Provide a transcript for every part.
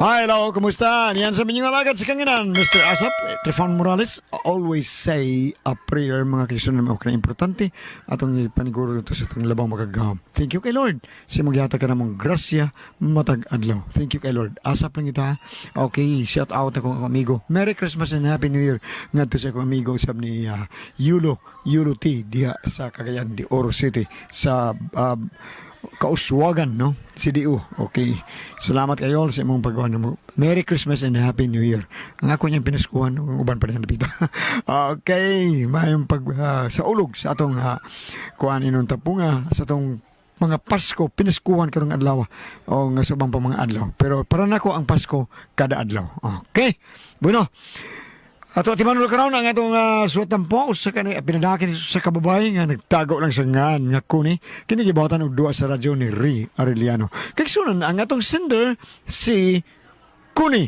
Hi, hello, kumusta? Niyan sa minyong alagad sa kanginan, Mr. Asap, Trifon Morales. Always say a prayer, mga kaisunan mo, kaya importante atong ipaniguro dito sa itong labang makagahom. Thank you kay Lord. Sa magyata ka namang grasya, matag adlaw. Thank you kay Lord. Asap lang ita. Okay, shout out akong amigo. Merry Christmas and Happy New Year. Ngadto sa akong amigo sab ni Yulo, Yulo T, diha sa Cagayan de Oro City, sa Kauswagan, no? CDU. Okay. Salamat kayo sa imong paggawa mo. Merry Christmas and Happy New Year. Ang ako niyang pinaskuhan, ang uban pa rin napita. Okay. Mayong pag, sa ulog sa atong kuan inon tapunga, sa atong mga Pasko, pinaskuhan karong adlaw o nga subang pa mga adlaw. Pero para nako ang Pasko kada adlaw. Okay. Bueno. Ato ti Manuel karon ang atong suwatan po usa kani pinadakin sa kababay nga nagtago lang sa ngan nga kuni kini gibuhatan og duwa sa radyo ni Ri Arellano. Kay sunan ang atong sender si Kuni.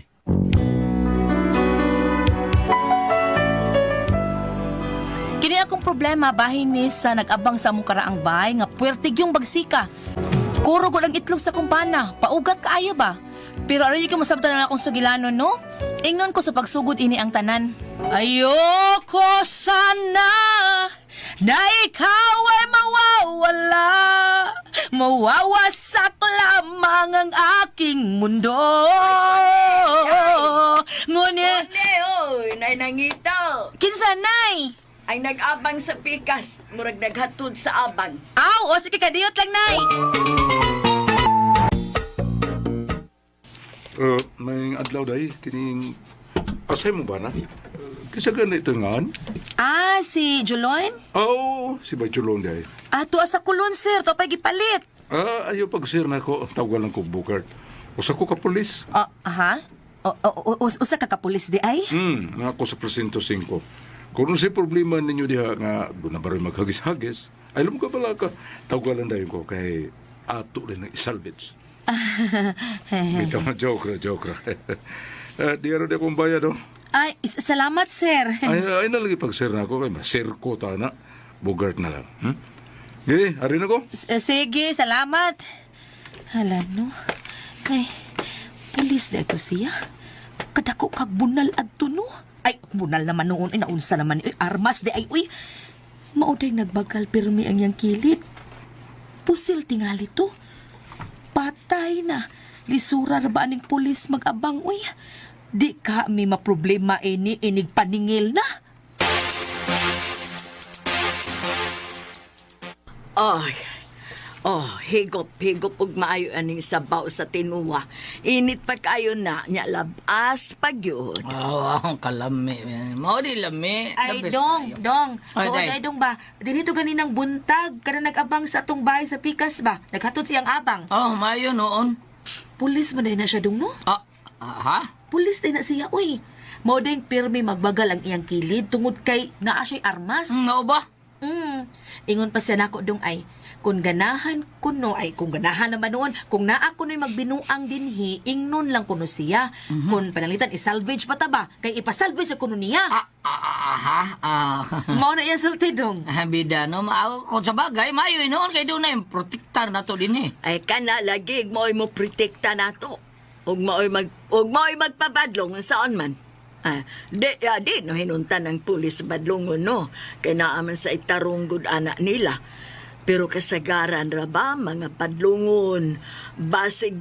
Kini akong problema bahin ni sa nag-abang sa among karaang bahay nga puwertig yung bagsika. Kuro gud ang itlog sa kumpana, paugat kaayo ba? Pero aron ko masabtan na akong sugilanon, no? Ingnon ko sa pagsugod ini ang tanan. Ayoko sana na ikaw ay mawawala. Mawawasak lamang ang aking mundo. Ngunit, Oy, nay nangito. kinsa nay? Ay nag-abang sa pikas, murag naghatod sa abang. Aw, o sige kadiyot lang nay. May adlaw day kining asay mo ba na? Kisa ganito ngan? Ah, si Julon? Oo, si Bachulong day. Ah, tuwa sa kulon, sir. Tuwa pa'y gipalit. Ah, ayaw pag sir na ko, tawagan lang ko Bukart. Usa ko ka pulis. Oh, aha. O, o, o, usa ka kapulis di ay? Nga ako sa presinto 5. Kung si problema ninyo diha nga doon na ba rin maghagis-hagis, ay alam ka pala ka, tawagan dayon ko kay ato rin ang isalvage. Bitaw na joke ra, joke ra. Di ro di akong bayad, oh. Ay, salamat, sir. Ay, ay nalagi pag sir na ako, kay masir ko ta na. Bugart na lang. Gini, ari na ko. Sige, salamat. Hala, no? Ay, pulis na ito siya. Kadako kag bunal adto, no? Ay, bunal naman noon. Ay, naunsa naman. Ay, armas di ay, uy. Mauday nagbagal pirmi ang iyang kilid. Pusil tingali to. Patay na. Lisura ra ba aning pulis mag-abang, uy? Di ka may maproblema ini inig paningil na. Ay, oh, higop, higop ug maayo aning sabaw sa tinuwa. Init pa kayo na, nya labas pag yun. Oh, ang kalami. Mao di lami. Ay, The best dong, tayo. dong. Ay, Oo, day. day, dong ba? Dinito ganinang buntag, kada nag-abang sa atong bahay sa Pikas ba? Naghatod siyang abang. Oh, mayo noon. Pulis man day na siya dong, no? Ah, ah, ha? Pulis day na siya, uy. Mao day pirmi magbagal ang iyang kilid tungod kay naa siya'y armas. Nao ba? Ingon pa siya nako dong ay, kung ganahan kuno ay kung ganahan naman noon, kung naa kuno'y magbinuang dinhi, ingnon lang kuno siya. Kung panalitan isalvage pa ta ba, kay ipasalvage sa kuno niya. Ah, ah, ah, ha? Ah. Mao na iyang sulti dong. Ah, bida no, maaw ko sa bagay, mayo noon kay doon na yung protektar na to din eh. Ay kana lagi mo'y mo protekta nato. Ug mo'y magpabadlong saan man. Ah, di no hinuntan ng pulis sa badlongon no. Kay naaman sa itarong gud anak nila. Pero kasagaran ra ba mga badlongon basig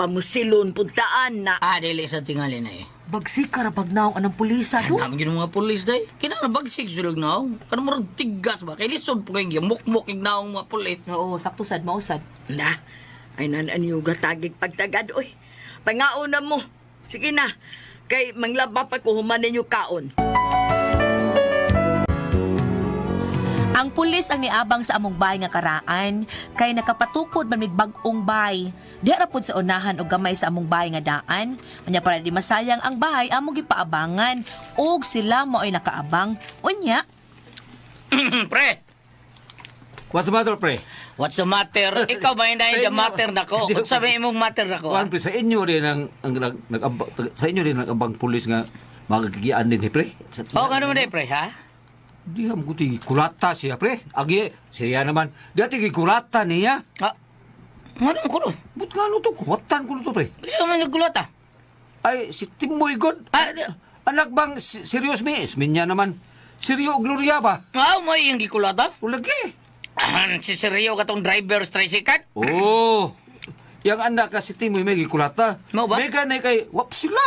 pamusilon puntaan na. Ah, dili sa tingali na eh. Bagsik ka ra pagnaong anang pulisa dong. Naman gino mga pulis day. Kina na bagsik sulog naong. Ano mo rin tigas ba? Kay lisod po kay mukmuk naong mga pulis. Oo, sakto sad mao sad. Na, ay nanan yung tagig pagtagad, oy. Pangaon na mo. Sige na, kay manglaba pa ko human ninyo kaon. Ang pulis ang niabang sa among bahay nga karaan kay nakapatukod man mig bag-ong bahay. Di ra pud sa unahan og gamay sa among bahay nga daan. Unya para di masayang ang bahay among gipaabangan ug sila mao'y nakaabang. Unya, Pre, What's the matter, pre? what's the matter? Ikaw ba yung Sa the inyo. matter nako? Hindi, Unsa may imong matter nako? Kuan pre, sa inyo rin ang sa inyo rin nag-abang pulis nga magagigian din, eh, pre. Sa, Oh, ngano man day, pre, ha? Di ham ko ti kulata siya, pre. Agi, siya naman. Di ati kulata niya. Ah, ngano ko no? But nga to, kuwatan ko to, pre. Kasi man nagkulata. Ay, si Timoy God. Ah, Anak bang serious mi? Isminya naman. Seryo Gloria ba? Ah, may iyang gikulata. Ulagi. Ahan, si Sergio katong driver sa tricycle. Oh. Yang anak ka si Timoy may gikulata. Mao ba? May ganay kay wap sila.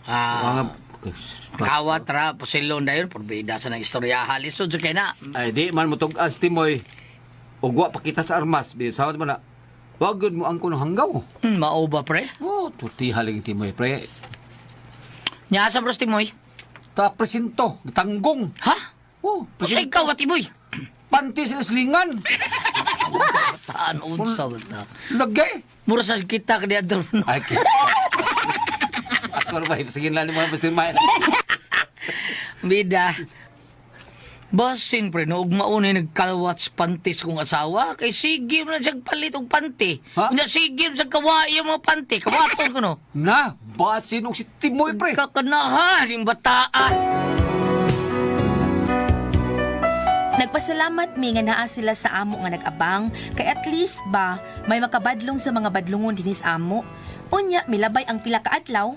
Ah, Mga- kawat ra, pusilon dayon, porbida sa nang istorya lisod sa kay na. Ay di man mo tug-an si Timoy. Ug wa pa kita sa armas. Bisawad man na. Wag gud mo ang kuno hanggaw. Mao ba pre? Oh, tuti haling Timoy pre. Nya sa bros Timoy. Ta presinto, gitanggong. Ha? Oh, Usa presinto. ikaw ba Timoy? Panty sila slingan. Taan unsa ba ta? Lagay. Mura sa kita ka diadto. Ay, kita. Ako ba, sige lang ni mga basta may. Bida. Basin pre, no, ug maunay nagkalwat sa panty sa kong asawa, kay sige mo na siyang palit og panty. Ha? Unya sige mo siyang kawai ang mga panty, kawaton ko no. Na, basin og si Timoy pre. Kakanahan, yung bataan. Nagpasalamat mi nga naa sila sa amo nga nag-abang kay at least ba may makabadlong sa mga badlongon dinis amo. Unya milabay ang pila ka adlaw.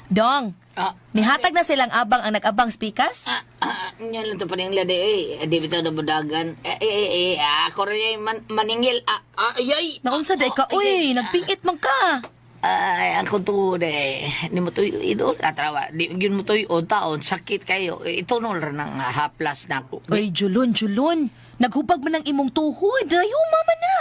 Dong, Ah, nihatag na silang abang ang nag-abang speakers? ah, ah, yan lang ito paningla di, eh. Di bitaw na budagan. Eh, eh, eh, eh, ako rin yung maningil. Ah, ah, ay, ay. Naunsa day ka, uy, nagpingit man ka. Ay, ang tuhod eh. Di mo tuy idol. Atrawa, di yun mo tuy o taon, sakit kayo. Eh, ito nol rin ang haplas na ako. Uy, Julon, Julon, naghubag man ang imong tuhod, rayo mama na.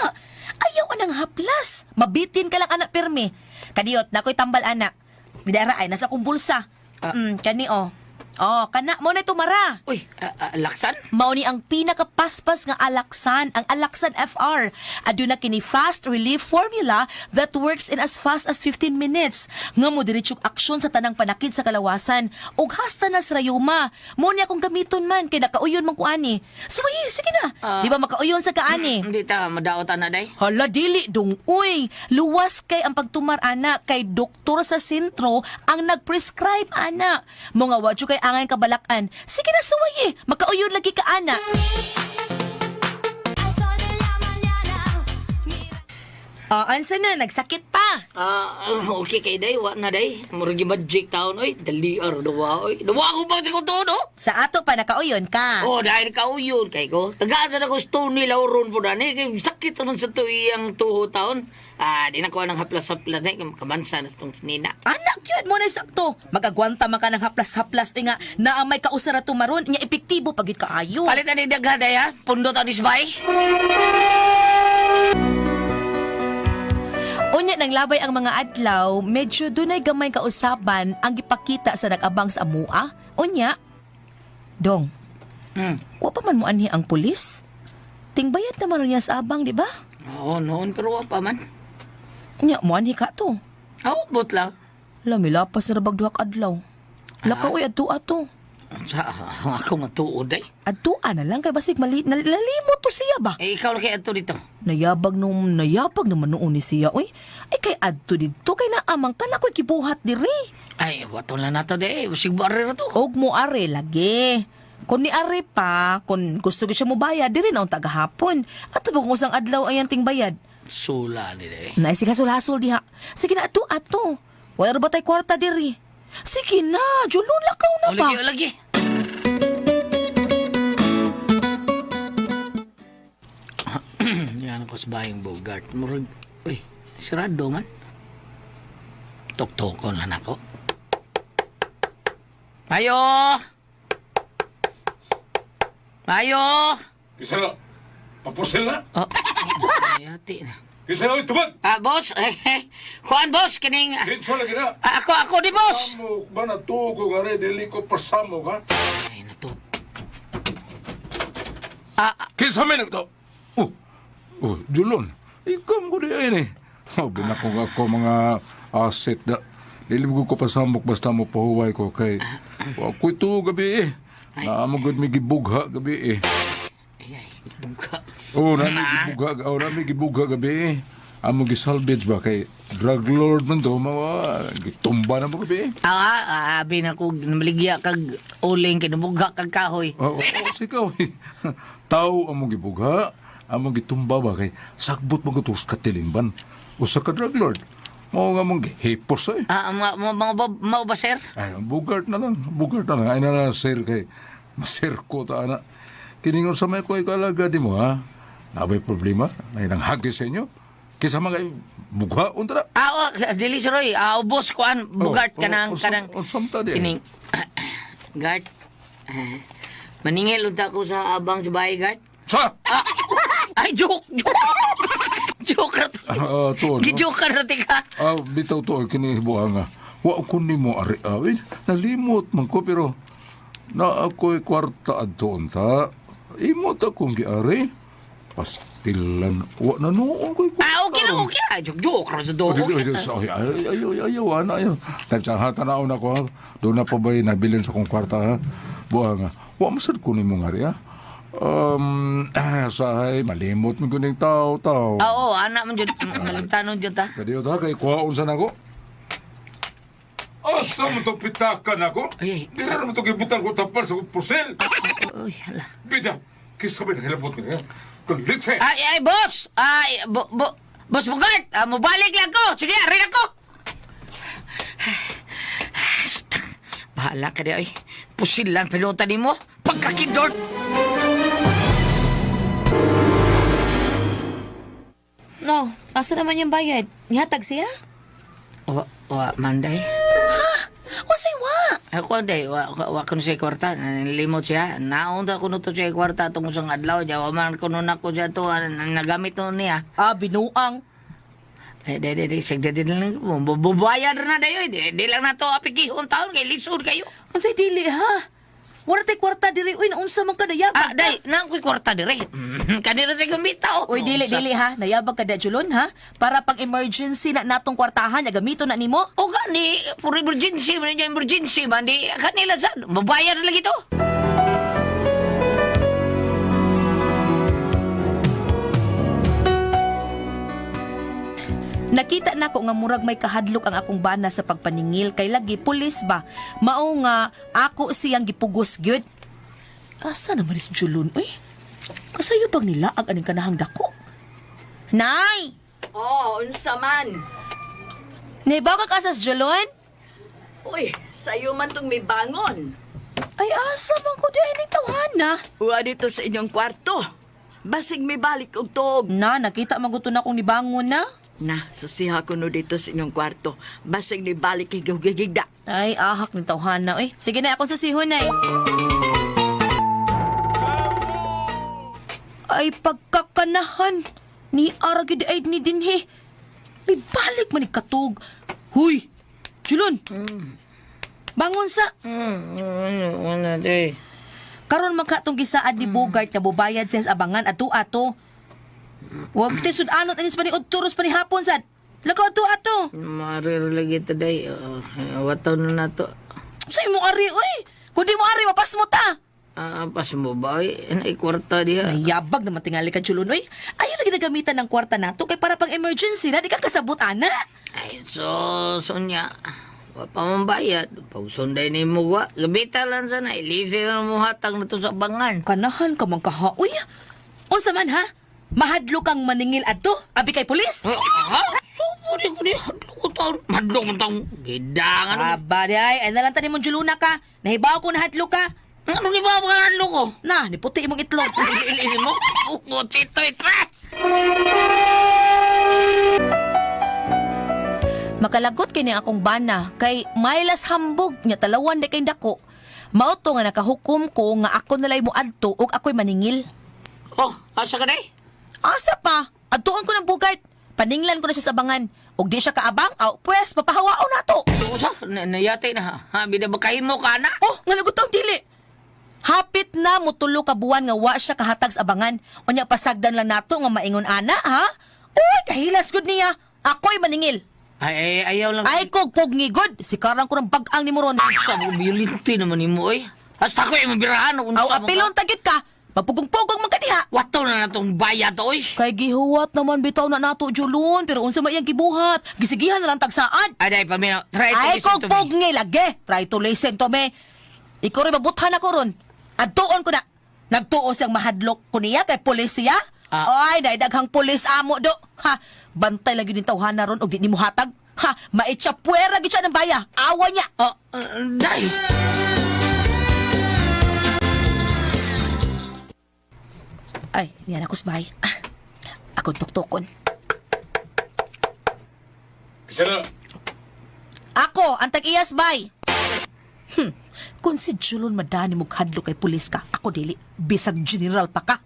Ayaw anang haplas, mabitin ka lang anak pirmi. Kadiyot, nakoy tambal anak. Dara ay nasa akong bulsa. Ah. Kani oh. Oh, kana mo na tumara. Uy, ah, ah, laksan? Mao ni ang pinakapaspas nga alaksan, ang Alaksan FR. Aduna kini fast relief formula that works in as fast as 15 minutes. Nga mo diretsong aksyon sa tanang panakit sa kalawasan ug hasta na sa rayuma. Mo ni akong gamiton man kay nakauyon man ko ani. Suwayi, sige na. Ah. Di ba makauyon sa kaani? Hindi ta, madaot na day. Hala, dili dong. Uy, luwas kay ang pagtumar ana kay doktor sa sentro ang nag-prescribe ana. Mga wadyo kay angay kabalakan. Sige na suwayi, makauyon lagi ka ana. Oh, ansa na, nagsakit pa. Ah, ah, okay kay day, wa na day. Murag magic taon oy, dali ar dawa oy. Dawa ko ba ko to no? Sa ato pa nakauyon ka. Oh, dahil kauyon kay ko. Tagaan sa ako stone nila ron po dani kay sakit naman sa tuiyang tuho taon. Ah, di na ko ang haplas-haplas na kamansa na tong nina. Anak yun mo na sakto. Magagwanta man ka ng haplas-haplas. Uy nga, naa may kausara tumaron. Nya epektibo pagid kaayo. Palit na ni daghan day ha. Pundo ta disbay. Unya nang labay ang mga adlaw, medyo dunay gamay kausaban ang gipakita sa nag-abang sa amua. Unya, dong, wa pa man mo anhi ang pulis? Tingbayad naman niya sa abang, di ba? Oo, noon pero wa pa man. Unya, mo anhi ka to. Oh, bot lang. Lamilapas na rabag duha ka adlaw. Lakaw oy adto ato. Sa ako nga tuod day. Adtoa na lang kay basig mali nalimot to siya ba? Eh, ikaw lang kay adto dito. Nayabag nung nayabag naman noon ni siya oy. Ay kay adto didto kay naamang kan ako'y gibuhat diri. Ay, waton lang nato day. Basig ba ra to. Og mo are lagi. Kung ni are pa, kung gusto ko siya mo bayad, diri na ang tagahapon. Ato ba kung usang adlaw ay ang bayad? Sula ni day. Naisig hasol-hasol diha. Sige na, ato, ato. Wala ra ba tay kwarta diri? Sige na, julon lakaw na O ba? lagi, o lagi. Yan ako sa bayang Bogart. Murag, uy, sirado man. Tuktokon lang ako. Mayo! Mayo! Isa na, papusil na. Oh, yati na. Isa na, oy, tubag! Ah, boss, eh, eh, kuan boss, kining... Kinsa lagi na. Ah, ako, ako di boss! Amo ba na tuo ko nga rin, dili ko pasamo ka? Ay, nato. Ah, ah, Kinsa may nagto? Oh, oh, Julon, ikaw mo ko di ay ni. Oh, binakong ako mga asset da. Dili mo ko pasamok basta mo pahuway ko kay wa ko ito gabi eh. Naamo gud mi gibugha gabi eh. ay, ay, buka. Oh, nami gibugha, oh, nami gibugha gabi eh. Amo gisalvage ba kay drug lord man to mawa gitumba na mo gabi eh. Ah, ah, abi na ko namaligya kag uling kinubugha kag kahoy. Oo, oh, sikaw eh. Tao amo gibugha, amo gitumba ba kay sagbot mo gutos katilimban. Usa ka drug lord. Mao nga mong gihipos eh. Ah, mga mga mga mao ba sir? Ay, bugart na lang. Bugart na lang. Ay na lang, sir, kay masir ko ta, ana. Kiningon sa may ko ikalaga di mo, ha? Nabay problema? May nanghagi sa inyo? Kisa mga mukha, unta na. Ah, wa, dili sir oy. Ah, ubos kuan bugart Oh, kanang oh, kanang usam ta di. Kining guard. Ah, maningil unta ko sa abang sa bahay guard. Sa! Ah, ay joke, joke. Joke ra to. Ah, tuon, no? Gijoke ra tika. Ah, bitaw to, kinihibuha nga. Wa ko nimo ari awin. Nalimot man ko, pero na ako'y kwarta adto unta. Imo ta kong giari. Pastilan. Wa na noon ko'y kwarta. Ah, okay lang, okay. Ah, joke, joke ra sa Oh, do. di, di, di, ay, ay, ay, ay, ayaw, ana, ayaw. Type sa ha, tanaw na ko, ha. Doon na pa ba'y nabilin sa kong kwarta, ha? Buha nga. Wa masad ko nimo nga ri, ha? Sahay, malimot mo kuning tao, tao. Ah, oo, ana man jud, malimtanon jud ta. Kadiyo ta, kay kuhaon sa nako. Asa mo to pitakan ako? Ay, ay. Di na mo to gibutan ko tapal sa pusil. Uy, hala. Bida, kisa ba nangilabot ka niya? Kulitse! Ay, ay, boss! Ay, bo, bo, boss Bugart! Ah, mubalik lang ko! Sige, arin ako! Bahala ka di, ay. Pusil lang pilota ni mo. Pagkakindor! No, asa naman yung bayad? Nihatag siya? Wa, wa, manday. Wasay wa! Ako, day, wa, wa, wa kuno siya kwarta. Nalimot siya. Naunta ko to siya kwarta tungkol sa adlaw. Jawa man kuno na ko siya to. Ah, nagamit no niya. Ah, binuang. Eh, di, di, di, sige, di, di lang. Bubayad na dayo. Di, di lang na to apikihon taon. Kay lisod kayo. Unsay dili ha? Wala tay kwarta diri uy, naunsa man ka nayabag. Ah, day, nang ko'y kwarta dire. Kanira sa gumita, oh. Uy, dili dili ha. Nayabag ka da Julon ha. Para pang emergency na natong kwartahan, gamiton na nimo. O gani, for emergency, man yung emergency man, di, kanila sa, mabayar na lagi to. Nakita nako nga murag may kahadlok ang akong bana sa pagpaningil kay lagi pulis ba. Mao nga ako siyang gipugos gyud. Asa naman is Julon uy? Kasayo bang nilaag aning kanahang dako? Nay! Oh, unsa man. Naibaw ka asas Julon? Uy, sayo man tong may bangon. Ay asa man ko di ning tawhana. Wa dito sa inyong kwarto. Basig may balik og tuog. Na, nakita maguto na kong nibangon na. Na, susiha ko no dito sa inyong kwarto. Basig ni balik kay gigda. Ay, ahak ni tawhana. Uy, sige na, akong susihon ay. Ay, pagkakanahan. Ni Aragid ay ni Dinhi. May balik man ni katog. Huy! Julon! Bangon sa! Ano, di. Karon man ka tong gisaad ni Bogart nga bubayad siya sa abangan ato ato. Wag ti sudanot anis pa ni udturos pa ni hapon sad. Lakaw ato ato. Marir lagi to, day. Wataw na na to. Sa imo ari oy. Kung di mo ari mapasmo ta. Ah, pas mo ba, oy? Ay, kwarta diha. Nayabag naman tingali ka Julon oy. Ayaw na ginagamitan ng kwarta nato kay para pang emergency na di ka kasabot ana. Ay, so, Sonya, wa pa mong bayad. Pag sunday ni mo, wa. Gabita lang sana. Ilisi na mo hatag na to sa bangan. Kanahan ka man kaha oy. Unsa man ha? Mahadlo kang maningil adto abi kay pulis. Ha? So, di ko di. Hadlo ko taon. Hadlo mo taon. Gidangan. Aba di ay, ay nalang tani mong Juluna ka. Nahibaw ko na hadlo ka. Ano di ba mga hadlo ko? Na, niputi imong itlog. Ilili mo. Puto, ito. Makalagot kini akong bana kay mailas hambog nya talawan di kay dako. Mao to nga nakahukom ko nga ako nalay mo adto ug ako'y maningil. Oh, asa ka day? Asa pa? Adtuon ko ng bugart. Paninglan ko na siya sa abangan. Ug di siya kaabang, aw, pues papahawaon nato. Usa, nayatay na. Ha, bida ba kahimo ka na? Oh, nga nagutang dili. Hapit na motulo ka buwan nga wa siya kahatag sa abangan. Unya pasagdan lang nato nga maingon ana, ha? Uy, kahilas gud niya. Ako'y maningil. Ay, ay, ayaw lang. Ay kog pugngigod. Sikaran ko ng bag-ang ni Moron. Sa violente naman ni mo, oy. Hasta ko yung mabirahan. Aw, apilon tagit ka. Magpugong-pugong man ka diha. Wataw na natong bayad, oy. Kay gihuwat naman bitaw na nato Julon, pero unsa may iyang gibuhat? Gisigihan na lang tagsaad. Aday, paminaw. Try to Ay listen kog to me. pugni lagi. Try to listen to me. Ikaw rin mabuthan ako ron. Adtuon ko na. Nagtuo siyang mahadlok ko niya kay pulis siya. Ah. Ay, dahil daghang pulis amo do. Ha, bantay lagi din tawhana ron og di nimo hatag. Ha, maitsapuera gyud siya ng baya. Awa niya. Oh, day. Ay, niyan ako sa bahay. Ah, ako tuktukon. Sira. Ako, ang tag-iyas bay. Kung si Julon madani mo hadlo kay pulis ka, ako dili, bisag general pa ka.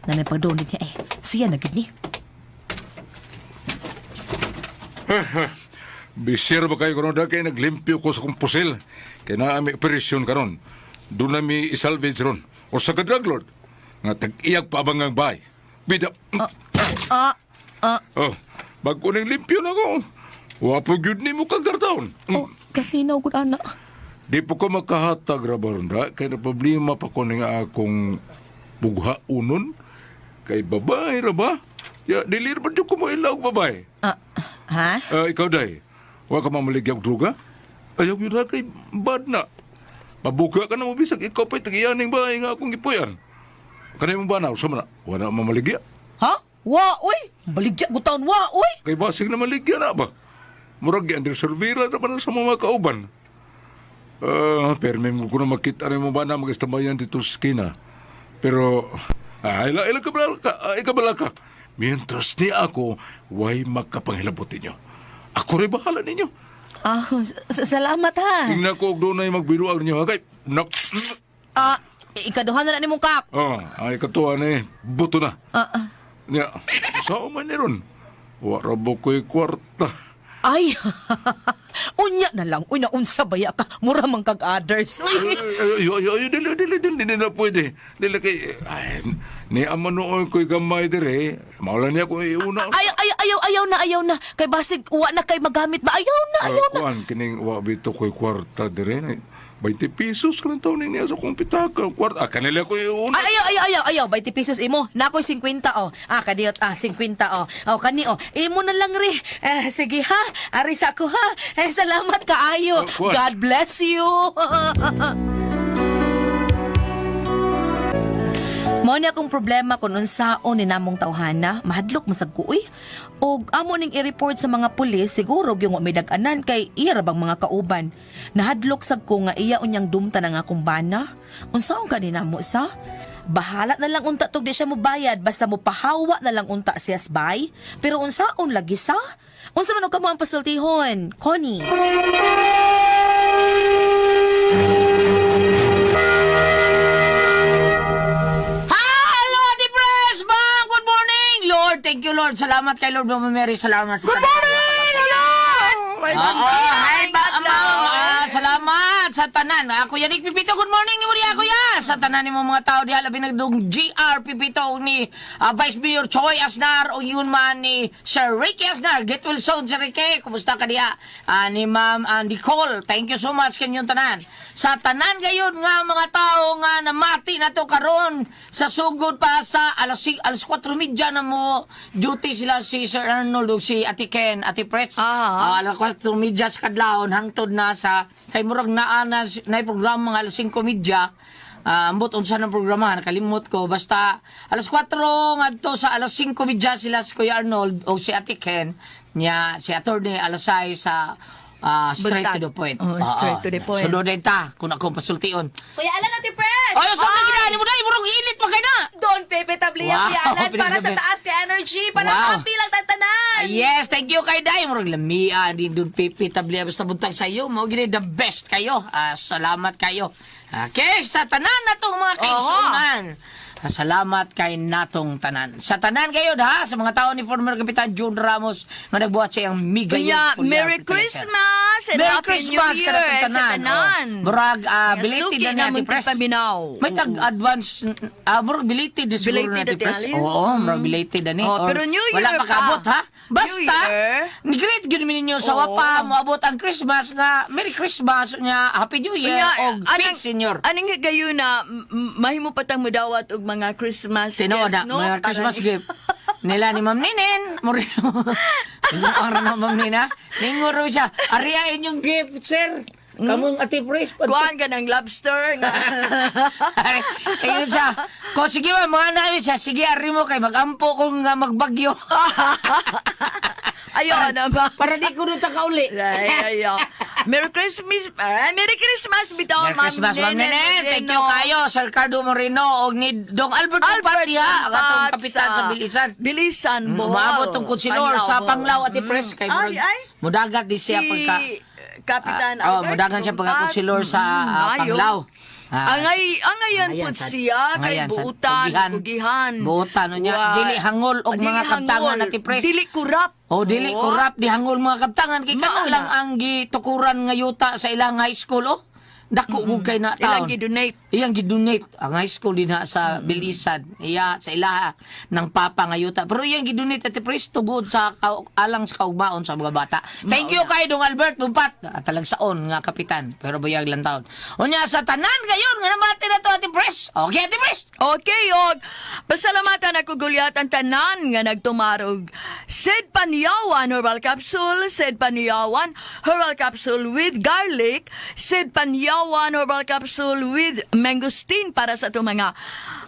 Nanay pagdonit niya eh, siya na gid ni. Bisir ba kayo karon kay naglimpyo ko sa kong pusil. Kay naa mi operasyon karon. Doon na mi isalvage ron. O sa ka drug lord. Nga tag-iyag pa abang ang bay. Bida. Ah, ah, Oh, bago ning limpyo na ko. Wa po gyud nimo kagartaon. oh, kasi na gud ana. Di po ko makahatag ra ba ron da kay na problema pa ko ning akong bugha unon kay babae ra ba? Ya dili ra ba jud ko mo ilaw og babae. Ah, ha? Ah, ikaw day. Wa ka mamaligya og droga? Ayaw gyud ra kay bad na. Pabuka ka na mo bisag ikaw pa'y tagiyaning bahay nga akong gipuyan. Kanay mo ba na? Usa man na. Wa na mamaligya. Ha? Wa, uy! Baligya ko taon, wa, uy! Kay basig na maligya na ba? Murag yan, reservira na ba na sa mga kauban? Ah, pero may mo ko na makita rin mo ba na mag-istambayan dito sa skina. Pero, ay, ila, ila ka bala ka, ay, ka bala ka. Mientras ni ako, way makapanghilabot ninyo. Ako rin bahala ninyo. Ah, salamat ha. Tingnan ko og doon ay magbiruag ninyo. ha, Kay, nak, Ah, ikaduhan na na nimong kak. oh, ay katuwa ni, buto na. Ah, ah. Nya, saan man ni ron? Wa ra ba ko'y kwarta. Ay, unya na lang. Uy, naunsa baya ka. Mura man kag others. Uy. Ay, ay, ay, ay, dili, dili, dili, dili na pwede. Dili kay, ay, ni ama noon ko'y gamay dire. Maula niya ko iuna. Ayaw, ayaw, ayaw, ayaw na, ayaw na. Kay basig, wa na kay magamit ba? Ayaw na, ayaw na. Kuan, kining wa bito ko'y kwarta dire. 20 pesos ka lang taon niya sa akong pitaka. Kwarta, ah, kanila ko iuna. Ay, ayaw, ayaw, ayaw, ayaw. 20 pesos imo. Na ako'y 50, oh. Ah, kadiyot, ah, 50, oh. Oh, kani, oh. Imo na lang, ri. Eh, sige, ha. Ari sa ako, ha. Eh, salamat kaayo. Oh, kuwan. God bless you. Mao ni akong problema kung unsaon ni namong tawhana, mahadlok masag ko uy. Og amo ning i-report sa mga pulis, siguro gyud may dag-anan kay iya ra bang mga kauban. Nahadlok sad ko nga iya unyang dumta na nga akong bana. Unsaon ka ni namo sa? Bahala na lang unta tog di siya mobayad basta mo pahawa na lang unta siya bay. Pero unsaon lagi sa? Unsa man og kamo ang pasultihon, Connie? Hello, Ate Pres! Ma'am, good morning! Lord, thank you, Lord. Salamat kay Lord Mama Mary. Salamat sa Good morning! Hello! Hi, ma'am. Ah, salamat sa tanan. Ah, Kuya Nick Pipito, good morning ni Uriah, Kuya. Sa tanan ni mga tao diha labi nagdung GR Pipito ni Vice Mayor Choi Asnar o yun man ni Sir Ricky Asnar. Get well soon, Sir Ricky. Kumusta ka diha? Ah, ni Ma'am Nicole, thank you so much kanyong tanan. Sa tanan gayon nga mga tao nga namati na to karon sa sugod pa sa alas 4:30 na mo duty sila si Sir Arnold ug si Ate Ken, Ate Press. Ah. Ah, alas 4:30 sa kadlawon hangtod na sa kay murag naa na na programa mga alas 5:30. Ah, ambot unsa ng programa nakalimot ko basta alas 4 ngadto sa alas 5:30 sila si Kuya Arnold o si Ate Ken nya si attorney alas 6 sa straight Buntag. to the point. Oh, straight to the point. Sunod din ta kung akong pasultion. Kuya Alan, Ate Pres! Ay, unsa man gid mo dai murag init pa kay na. Don Pepe Tabliya, Wow, Kuya Alan, para sa pinaka-best. taas kay energy, para Wow. happy lang tantanan. Ah, yes, thank you kay Day. Murag lamia din doon pipi tabli basta buntag sa iyo. Mao gini the best kayo. Ah, salamat kayo. Okay, sa tanan natong mga kaigsunan. Ah, salamat kay natong tanan. Sa tanan kayo ha, sa mga tao ni former Kapitan June Ramos nga nagbuhat sa iyang mega Kuya, youth full Merry year fertilizer. Christmas and Merry Happy Christmas New Year kanatong sa tanan. tanan. Oh. Murag Nga, belated suki na ni na Ate mong Press. paminaw. May tag-advance murag belated na siguro Belated na Ate na Press. tingali. Oo, murag belated na ni. Oh, Or pero New wala Year pa kabot pa. ha. Basta New Year. ni-greet gyud mi ninyo sa Oo. wapa moabot ang Christmas nga Merry Christmas nya Happy New Year Unya, og Peace Senior. Anang higayon na mahimo patang mudawat og mga Christmas Tinuod gift, na, no? mga Para Christmas gift. Nila ni Ma'am Ninen. Murino. Ang na Ma'am Nina. Ninguro siya. Ariya inyong gift, sir. Kamong Ate Pres. Kuan ka ng lobster nga. Ayun siya. Ko sige ma, mga namin siya. Sige, ari mo kay magampo kung nga magbagyo. Ayo na ba? Para di ko nuta kauli. Ay, ayo. Merry Christmas. Merry Christmas bitaw. Merry Christmas, Ma'am Nene. Thank you kayo, Sir Cardo Moreno og ni Dong Albert Albert diha, ang atong kapitan sa Bilisan. Bilisan, Bohol. Umabot tong konsilor sa Panglao at Pres kay Ay, murag ay. mudagat di siya Si pagka Kapitan Oh, Albert mudagan siya pagka Tumpat. konsilor sa Ayo. Panglao. Angay, angayan Angayan pud sad. siya kay Angayan sad. buutan, Kugihan. kugihan. Buutan, no niya. Dili hangol og Dili mga kaptangan, hangol. Ate Pres. Dili kurap. Oh, dili Oh. kurap di hangol mga kaptangan kay kana Mao na. lang ang gitukuran nga yuta sa ilang high school oh. Dako mm kay na Ilang taon. gi-donate. Iyang gidonate ang high school din ha sa Bilisan. Iya sa ilaha ng papa nga yuta. Pero iyang gidonate Ate Pres tugod sa alang sa kaugmaon sa mga bata. Thank you kay Dong Albert Bumpat. At talagsaon nga kapitan. Pero buyag lang taon. Unya sa tanan gayon nga namati na to Ate Pres. Okay Ate Pres. Okay, og pasalamatan ako gulyat ang tanan nga nagtumarog. Sid Panyawan Herbal Capsule, Sid Panyawan Herbal Capsule with garlic, Sid Panyawan Herbal Capsule with mangosteen para sa itong mga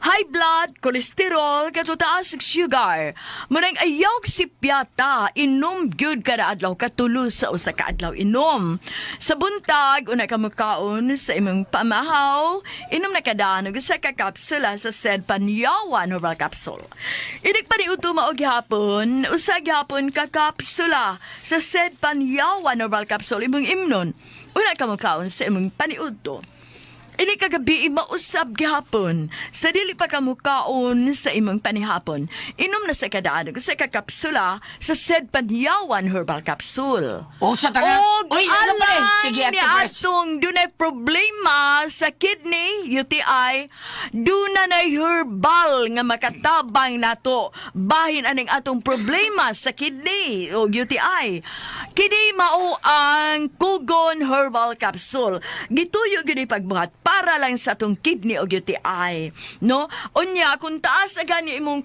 high blood, cholesterol, katutaas sugar. Murang ayaw si piyata, inom gyud kada adlaw katulo sa usa ka adlaw inom. Sa buntag, una ka mukaon sa imong pamahaw, inom na kadaan og usa ka kapsula sa said Panyawan herbal capsule. Inig pa ni uto mao gihapon, usa gihapon ka kapsula sa said Panyawan herbal capsule imong imnon. Una ka mukaon sa imong paniudto. Ini kagabi mausab gihapon. Sa dili pa kamukaon sa imong panihapon. Inom na sa kadaan sa kapsula sa said Panyawan herbal capsule. O sa tanan. Og Uy, ano pa eh? alang Sige Ate ni Pres. atong dunay problema sa kidney, UTI, duna na herbal nga makatabang nato. Bahin aning atong problema sa kidney o UTI. Kini mao ang Kugon Herbal Capsule. Gituyo gyud ni pagbuhat para lang sa atong kidney o UTI. No? Unya kung taas na gani imong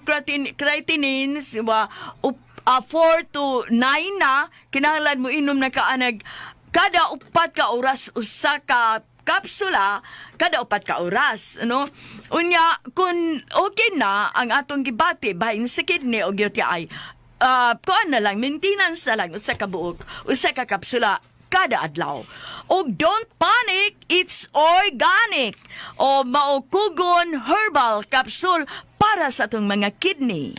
creatinine, ba, 4 to 9 na, kinahanglan mo inom na kaanag kada 4 ka oras usa ka kapsula kada 4 ka oras, no? Unya kung okay na ang atong gibati bahin sa kidney o UTI, kuan na lang, maintenance na lang usa ka buok, usa ka kapsula kada adlaw. Og don't panic, it's organic. O mao Kugon Herbal Capsule para sa atong mga kidney.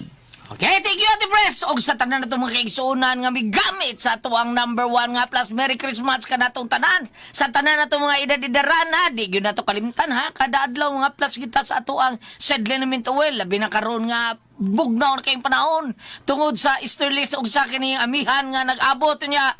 Okay, thank you, Ate Pres. Og sa tanan natong mga kaigsuonan nga migamit sa atuang number one nga plus Merry Christmas kanatong tanan. Sa tanan natong mga edad-edaran ha, di gyud nato kalimtan ha. Kada adlaw mga plus kita sa atuang Seed Liniment Oil. Labi na karon nga bugnaw na kayong panahon tungod sa Easterlies ug sa kini amihan nga nag-abot niya.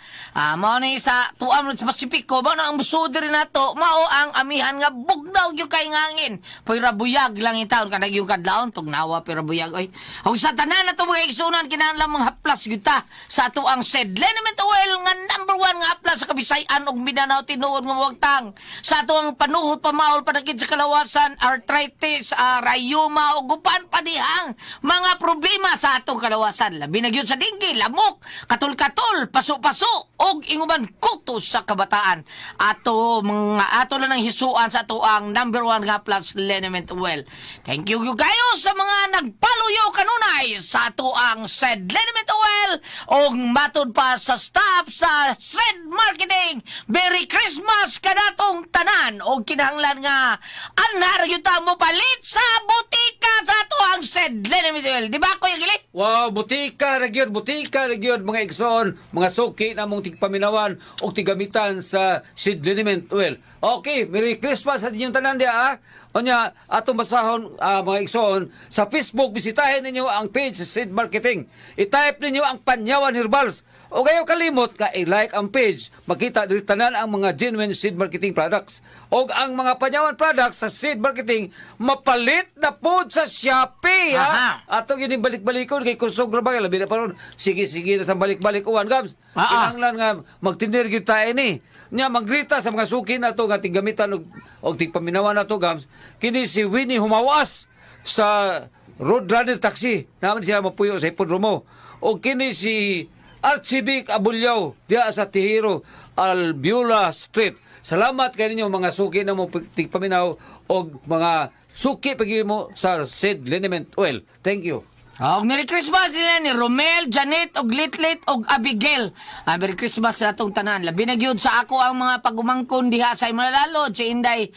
Mao ni sa tuam sa Pasipiko, mao na ang musod diri nato, mao ang amihan nga bugnaw gyud kay ngangin. Pero buyag lang intawon kanang yung kadlawon tugnawa pero buyag oy. Ug sa tanan nato mga igsunan kinahanglan mga haplas gyud ta sa ato ang Seed Liniment Oil nga number one nga haplas sa Kabisayan ug Mindanao tinuod nga wagtang. Sa ato ang panuhot pamahol panakit sa kalawasan, arthritis, rayuma ug uban pa dihang mga problema sa atong kalawasan. Labi na gyud sa dinggi, lamok, katol-katol, paso-paso ug inguban kutos sa kabataan. Ato mga ato lang ang hisuan sa ato ang number one nga plus liniment oil. Thank you gyud kayo sa mga nagpaluyo kanunay sa ato ang Seed Liniment Oil ug matud pa sa staff sa Seed Marketing. Merry Christmas kanatong tanan og kinahanglan nga anhar gyud ta mo palit sa butika sa ato ang Seed Liniment Oil. Di ba Kuya Gili? Wow, butika ra gyud, butika ra gyud mga igsoon, mga suki na mong tigpaminawan og tigamitan sa Seed Liniment Oil. Okay, Merry Christmas sa inyong tanan diha ah. Unya, atong basahon mga igsoon sa Facebook, bisitahin ninyo ang page sa Seed Marketing. I-type ninyo ang Panyawan Herbals. O kayo kalimot ka i-like ang page, makita diri tanan ang mga genuine Seed Marketing products. Og ang mga Panyawan products sa Seed Marketing mapalit na pod sa Shopee ha. Aha. Atong yun yung balik-balikon kay kusog ra ba kay labi na pa ron. Sige sige na sa balik-balik uwan gams. Kinahanglan nga magtindir gyud tayo ni. Nya maggrita sa mga suki nato nga tiggamitan og tigpaminawan nato gams. Kini si Winnie Humawas sa Roadrunner Taxi. Naman siya mapuyo sa Hipodromo. O kini si Archibic Abulyaw diha sa Tihiro, Albiula Street. Salamat kay ninyo mga suki na mo tigpaminaw og mga suki pag mo sa Sid Liniment Oil. Thank you. Og Merry Christmas nila ni Romel, Janet, og Litlit, og Abigail. Ah, Merry Christmas sa atong tanan. Labi na gyud sa ako ang mga pagumangkon diha sa Imalalod, si Inday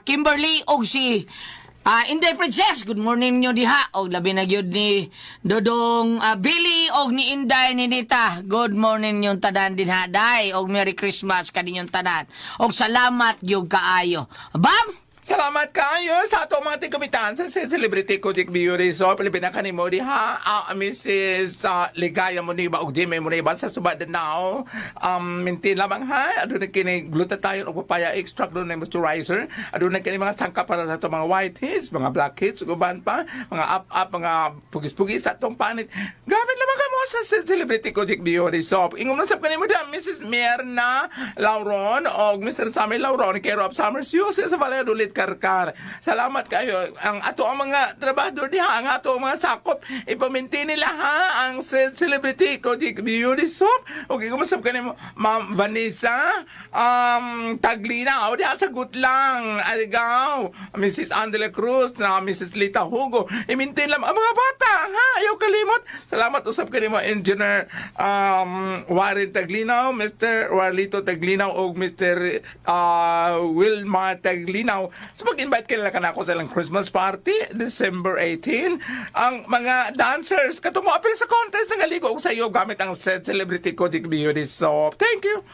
Kimberly og si Inday Princess. Good morning niyo diha. Og labi na gyud ni Dodong Billy og ni Inday Ninita. Good morning ninyong tanan dinha day. Og Merry Christmas kaninyong tanan. Og salamat gyud kaayo. Bam! Salamat kayo sa atong mga tigkumitan sa Celebrity Kojik Beauty Soap. Labi na kanimo diha, Mrs. Ligaya Muniba ug Jimmy Muniba sa Suba Danao. Mintin lamang ha. Aduna kini glutathione ug papaya extract, aduna moisturizer. Aduna kini mga sangka para sa atong mga whiteheads, mga blackheads ug uban pa, mga up-up, mga pugis-pugis sa atong panit. Gamit lamang kamo sa Celebrity Kojik Beauty Soap. Ingom na sab kanimo diha Mrs. Mirna Lauron og Mr. Sammy Lauron, care of Summers Hughes sa Valladolid Karkar. Salamat kayo. Ang ato ang mga trabahador diha, ang ato ang mga sakop, ipaminti nila ha ang Celebrity Kojik Beauty Soap. Okay, kumusap ka nimo Ma'am Vanessa Taglina, o diha sa Gutlang, Aligaw, Mrs. Angela Cruz, na Mrs. Lita Hugo. Imintin lang ang mga bata, ha? Ayaw kalimot. Salamat usab kanimo Engineer Warren Taglinaw, Mr. Warlito Taglinaw ug Mr. Wilmar Taglinaw. Sa pag-invite kanila kanako sa ilang Christmas party December 18. Ang mga dancers kato mo apil sa contest nga ligo og sayo gamit ang set Celebrity Kojik Beauty Soap. Thank you.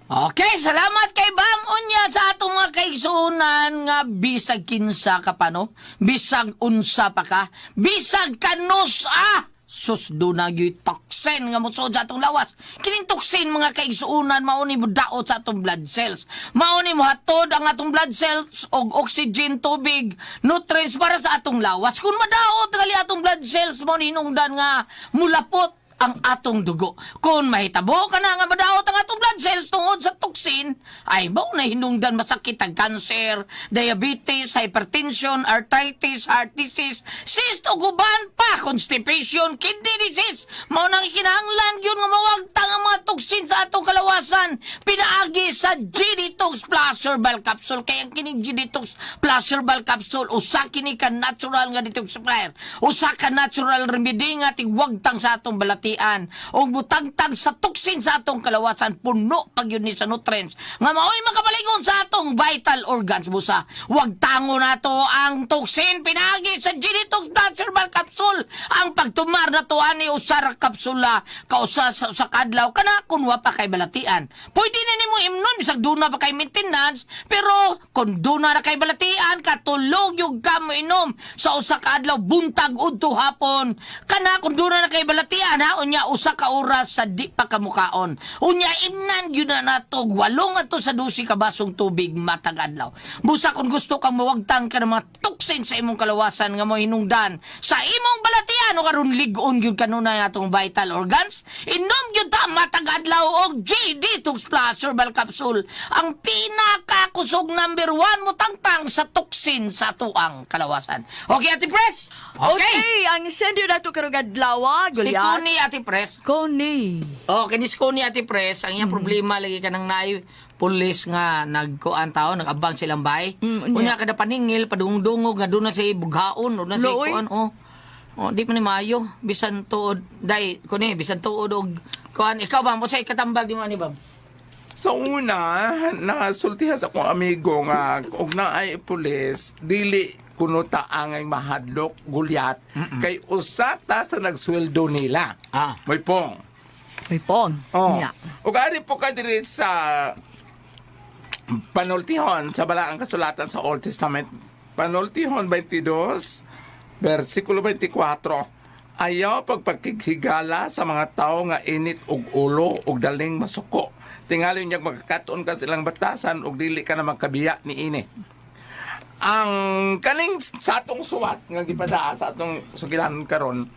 Okay, salamat kay Bam Unya sa atong mga kaigsuonan nga bisag kinsa ka pa, no? Bisag unsa pa ka, bisag kanus ah! Sus, duna gyud toxin nga mosuod sa atong lawas. Kining toxin mga kaigsuonan mao ni modaot sa atong blood cells. Mao ni mohatod ang atong blood cells og oxygen, tubig, nutrients para sa atong lawas. Kung madaot gali atong blood cells mao ni hinungdan nga mulapot ang atong dugo. Kung mahitabo ka na nga madaot ang atong blood cells tungod sa toxin, ay mao na hinungdan masakit ang cancer, diabetes, hypertension, arthritis, heart disease, cyst ug uban pa, constipation, kidney disease. Mao nang kinahanglan gyud nga mawagtang ang mga toxin sa atong kalawasan pinaagi sa G-Detox Plus Herbal Capsule. Kay ang kining G-Detox Plus Herbal Capsule usa kini ka natural nga detoxifier. Usa ka natural remedy nga tigwagtang sa atong balatian ug mutagtag sa toxin sa atong kalawasan, puno pag yun ni sa nutrients nga mao'y makapaligon sa atong vital organs. Busa wagtango nato ang toxin pinaagi sa G-Detox Plus Herbal Capsule. Ang pagtumar nato ani usa ra kapsula kausa sa usa ka adlaw kana kun wa pa kay balatian. Pwede na nimo imnon bisag duna pa kay maintenance, pero kung duna na kay balatian katulog yung ka mo inom sa usa ka adlaw buntag udto hapon kana kung duna na kay balatian ha, unya usa ka oras sa di pa kamukaon. Unya imnan gyud na nato 8 adto sa 12 ka basong tubig matag adlaw. Busa kung gusto kang mawagtang ka ng mga toxin sa imong kalawasan nga mo hinungdan sa imong balatian o karon lig-on gyud kanunay atong vital organs, inom gyud ta matag adlaw og G Detox Plus Herbal Capsule, ang pinakakusog number 1 mo tangtang sa toxin sa atuang kalawasan. Okay, Ate Pres. Okay, Okay. Ang sender nato karong adlaw, Si Gulyat. Connie, Ate Pres. Connie. Oh, kini si Connie, Ate Pres, ang iyang problema lagi kanang naay pulis nga nagkuan tao, nag-abang silang bay. Unya. Unya kada paningil, padungdungog nga doon na si bughaon, doon na si Looy. kuan, oh. Oh, di pa ni maayo, bisan tuod, dai kuni bisan tuod og kuan. Ikaw ba mo sa ikatambag di mo ani bam? Sa una, nasultihan sa akong amigo nga og naay pulis, dili kuno taangay mahadlok gulyat kay usa ta sa nagsweldo nila. May pong. May pong. Oh. Yeah. Ug ari po ka diri sa panultihon sa Balaang Kasulatan sa Old Testament. Panultihon 22, versikulo 24. Ayaw pagpakighigala sa mga tao nga init og ulo og daling masuko. Tingali niya magkakaton ka silang batasan og dili ka na magkabiya ni ini. Ang kaning sa atong suwat nga gipadaa sa atong sugilan karon,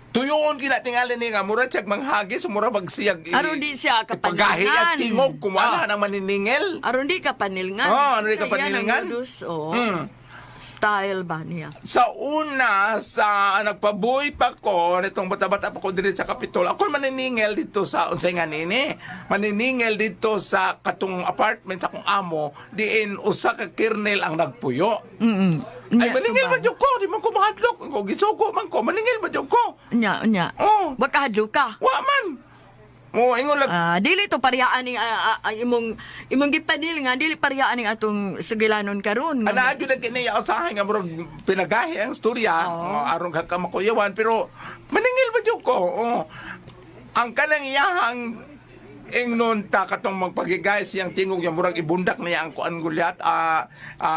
tuyoon kina tingali ni nga mura siyag manghagis, mura bagsiyag Aron di siya paggahi at kapanilngan. tingog kung wala nang maniningil. Aron di ka panilngan. Oh, aron di ka Kaya panilngan. ang modus, oo. Style ba niya? Sa una, sa nagpabuhi pa ko, nitong bata-bata pa ko diri sa Kapitol, ako maniningil dito sa, unsay nga nini, maniningil dito sa katong apartment sa akong amo, diin usa ka kernel ang nagpuyo. Ay, Nya, maningil to man ba? jud ko, di man ko mahadlok. Ko gisugo man ko, maningil man jud ko. Nya, nya. Oh. Wa kahadlok ka. Wa man. Mo ingon lang. Ah, dili to parehaan ning imong imong gipadil nga dili parehaan ning atong sugilanon karon. Ana gyud ang kini usahay nga murag pinagahi ang storya, oh, aron ka ka makuyawan, pero maningil ba jud ko. Oh. Ang kanang iyahang ingnon ta katong magpagigay siyang tingog niya murag ibundak niya ang kuan gulyat,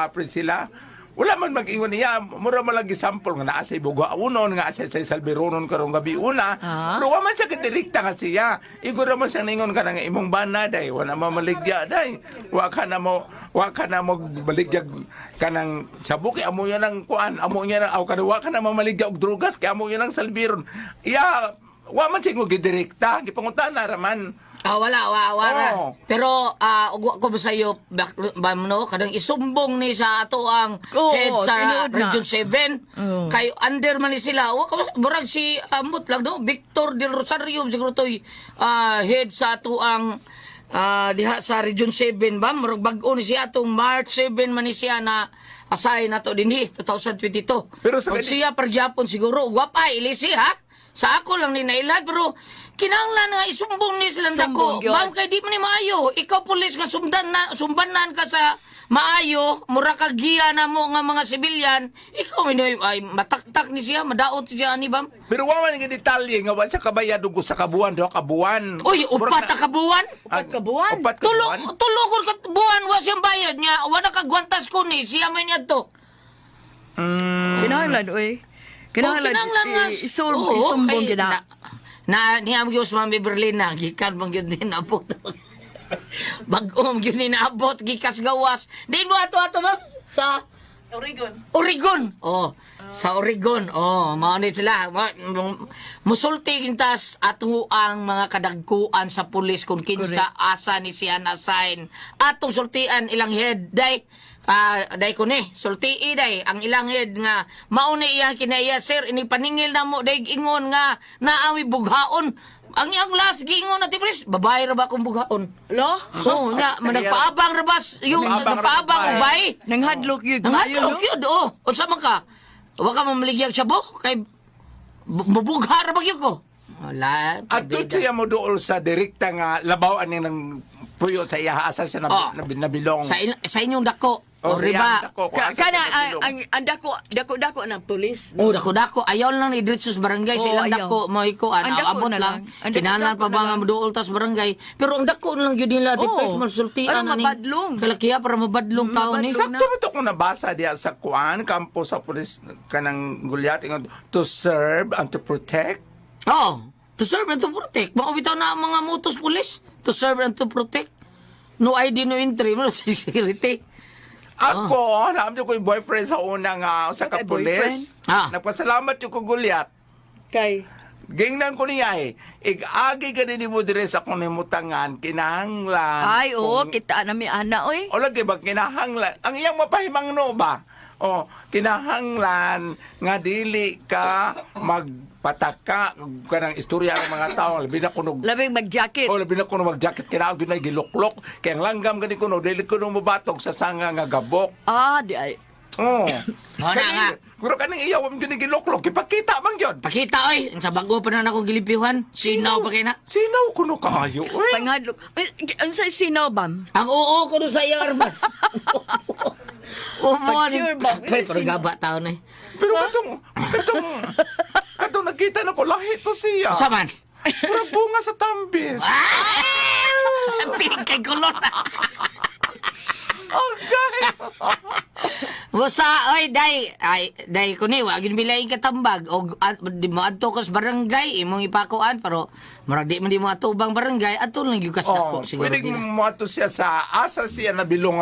Priscilla. Wala man mag-ingon niya, mura man lagi sample nga naa sa bugaonon, nga sa salberonon karong gabi una. Pero wa man siya kidirekta nga siya. Igor man siya ningon ka nga imong bana day, wala man maligya day. Wa ka na mo maligya kanang sabok kay amo niya ng kuan, amo niya ng aw wa ka na mamaligya og drugas kay amo niya ng salbiron. Iya, wa man siya mo gidirekta, gipangutana ra man. Ah, wala, wala. Oo. Pero, ugwa ko ba sa iyo, ba, no, kadang isumbong ni sa ato ang Oo, head sa tinuod na. Region 7. Oo. Kay under man ni sila. Wa ka murag si ambot lang no, Victor del Rosario siguro toy head sa ato ang diha sa Region 7 ba murag bag-o ni siya atong March 7 man ni siya na assign nato dinhi 2022. Pero sa Og siya pargyapon siguro gwapa ilisi ha. Sa ako lang ni nailad pero kinahanglan nga isumbong ni silang Sumbong dako. gyud. Ma'am kay di man ni maayo. Ikaw pulis nga sumdan na sumbanan ka sa maayo, mura ka giya na mo nga mga sibilyan. Ikaw minoy ay mataktak ni siya, madaot siya ani bam. Pero wa man nga detalye nga wa siya kabayad og usa ka buwan, duha ka buwan. Uy, Murag upat ka buwan. Upat ka buwan? Upat ka Tulo buwan. tulo ko ka buwan wa siyang bayad niya. Wala ka gwantas ko ni siya man niya to. Kinahanglan oy. Kinahanglan, Oh, kinahanglan nga. Oo, isumbong kay gid na. Na, niya mo gyud sa Ma'am Beverly na gikan man gyud din naabot. Bag-o man gyud ni naabot gikas gawas. Di mo ato ato ma'am sa Oregon. Oregon. Oh, sa Oregon. Oh, mao ni sila. Musulti kintas ato ang mga kadagkuan sa pulis kung kinsa asa ni siya na-assign. Atong sultian ilang head day. Day ko ni sultii day ang ilang head nga mao ni iyang kinaiya, sir, ini paningil na mo day ingon nga naawi bughaon ang iyang last giingon na tipres babae ra ba akong bughaon. Lo? Oh, nya nagpaabang ra ba yung Nagpaabang ra nagpaabang babae. ubay. Nanghadlok yun. Ang hadlok yun, oh. Unsa man ka? Wa ka mamaligya og sabo kay mubugha ra ba gyud ko. Wala. At pabida. siya mo dool sa direkta nga labaw ani ng puyo sa iya asa siya Oh. nabilong. Sa inyong dako. Oh, O sa riba. iyang dako, kung asa siya Kana nabilong. ang dako dako dako ng pulis. Oh, dako dako. Ayaw lang ni diretso sa barangay sa Oo, ilang ayaw. dako mo ikuan. Ang dako Abot na lang. lang. Ang dako- Kinahanglan dako pa na ba nga lang. moduol tas barangay. Pero ang dako na lang gyud nila ti Oo. pres masultian Para ani. mabadlong. Kalakiya para mabadlong tao ni. mabadlong. Sakto ba to kung nabasa diya sa kuan kampo sa pulis kanang gulyat ingon to serve and to protect? Oh, to serve and to protect. Mao bitaw na ang mga mutos pulis. To serve and to protect. No ID, no entry, no security. Ako, naam ko yung boyfriend sa una nga sa Okay, kapulis. boyfriend? Ah. Nagpasalamat yung ko gulyat. Kay Gingnan ko niya eh. Ig-agi ka din mo dire sa akong nimutangan, kinahanglan. Ay, oo, kung- kita na mi ana oy. O lagi ba, kinahanglan. Ang iyang mapahimangno ba? O, kinahanglan nga dili ka magpataka kanang istorya ng mga tao. Labi na kunog. Labing mag-jacket. O, labi na kuno mag-jacket. Kinaog yun ay giluklok. Kaya ang langgam gani kuno, dili kuno mabatog sa sanga nga gabok. Ah, di ay. Oo. Mao na nga. Pero kaning iyaw, ang yun giluklok. Ipakita man yun. Pakita oy, ang sa bago pa na ako gilipihan. Sinaw pa kay na. Sinaw kuno kaayo. Uy. Panghadlok. Ay, unsa sinaw bam? Ang oo ko sa iyang armas. Oo mo Pag ni. sure ba? Pero gaba tao na eh. Pero katong nakita na ko, lahi to siya. Sa man? Murag bunga sa tambis. Ah! Pinig kay kulot. Okay. Basta, oy, day, ay, day ko ni, wag yun bilay katambag, o di mo adto kas barangay, imong ipakuan, pero murag di man di mo atubang barangay, ato lang yung kas dako, Oh, siguro pwede din. mo ato siya sa asa siya nabilong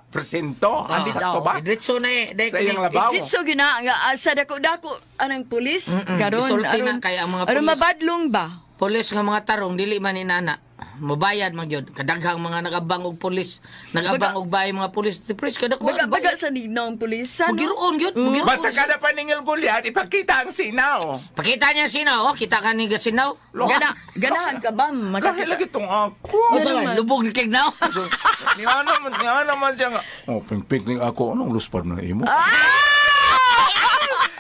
presinto. Ah, Sakto ba? Diretso na eh, day Sa ko ni. iyang labaw. Ditso gina nga sa dako-dako anang pulis karon Isulti na kay ang mga aron pulis. mabadlong ba? Pulis nga mga tarong dili man inana. Mobayad man gyud. Kadaghang mga nagabang og pulis, nagabang og bahay mga pulis. Di pres kada ko. Baga, baga sa ninong pulis. Ano? Magiroon gyud, magiroon. Basta kada paningil Goliath, ipakita ang sinaw. Pakita niya sinaw, oh, kita ka ni sinaw. Gana, ganahan ka ba? Lahi Makakita. lagi tong ako. Unsa man lubog ni kig naw. Ni ano man siya nga. Oh, pink-pink ning ako. Anong luspad na imo?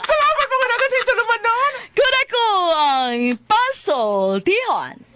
Salamat mga nagatito naman noon. Kuda ko ang pasoltihan.